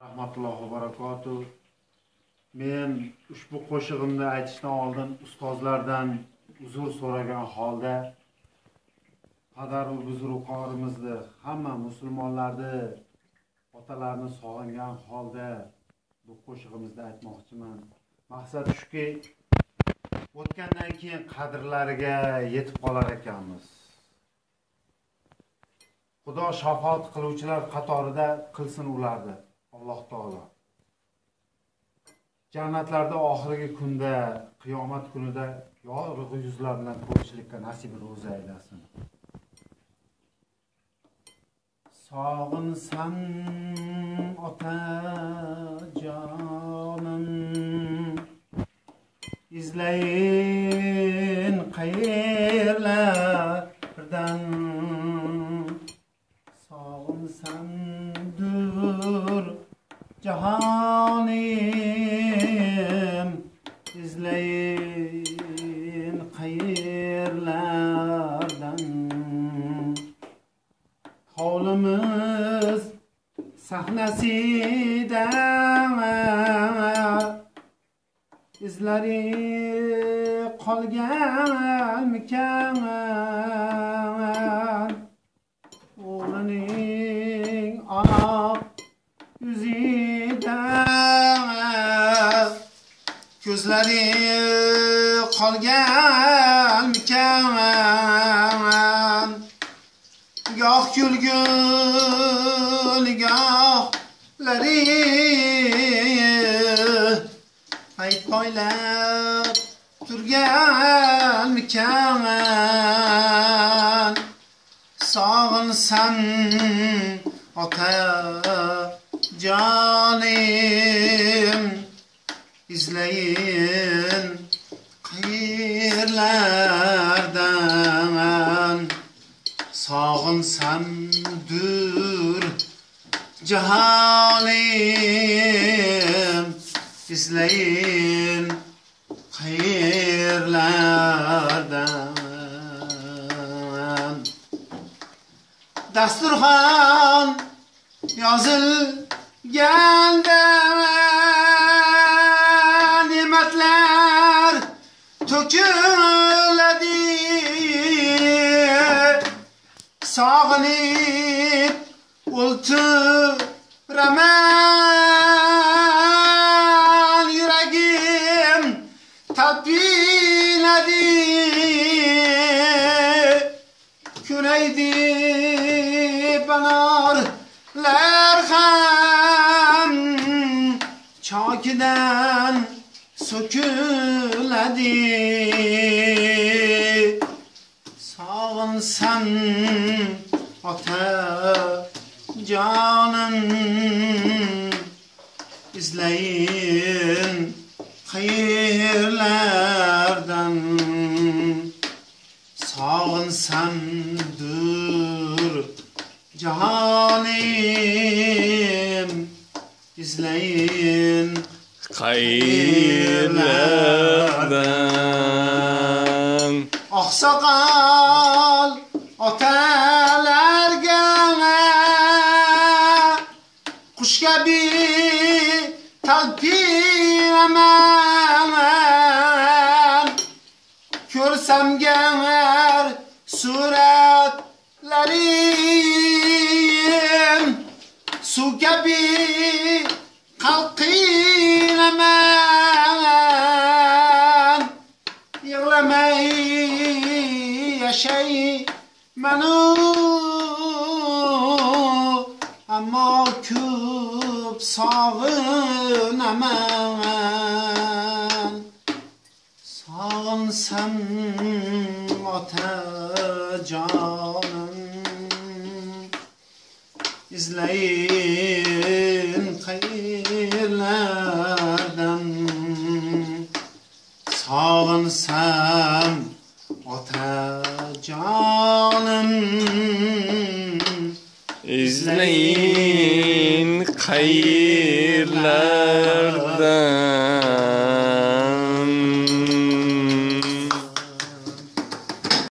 Rahmatullohi va barakatuh. Men ushbu qo'shig'imni aytishdan oldin ustozlardan uzr so'ragan holda padaru buzruklarimizni, hamma musulmonlarni, otalarni sog'ingan holda bu qo'shig'imizni aytmoqchiman. Maqsad shuki, o'tgandan keyin qadrlariga yetib qolar ekanmiz. Xudo shafoat qiluvchilar qatorida qilsin ularni. Alloh taolo. Jannatlarda oxirgi kunda, qiyomat kunida yorug' yuzlar bilan ko'rishlikka nasib ro'za aylasin. Sog'insam otajonim, izlayin qayerlardan, sog'insam dur jahonim, izlayin qayerlardan. Hovlimiz sahnasida izlari qolganmikan, o'g'lining oq yuzida ko'zlari qolganmikan. Goh kulgun gohlari payt poylab turganmikan. Sog'insam otajonim, izlayin qayerlardan. Sog'insam dur jahonim, izlayin qayerlardan. Dasturxon yozilganda ne'matlar to'kiladi, sog'inib o'ltiraman, yuragim talpinadi. Ko'raydi banorlar ham chokidan so'kiladi. Sog'insam otajonim, izlayin qayerlardan. Sog'insam dur jahonim, izlayin qayerlardan. Oqsoqol otalarga qush kabi talpinaman, ko'rsam gar suratlarim suv kabi qalqinaman. Yig'lamay yashayman-u, ammo ko'p sog'inaman. Sog'insam otajonim, izlayin qayerlardan. Sog'insam otajonim, izlayin qayerlardan.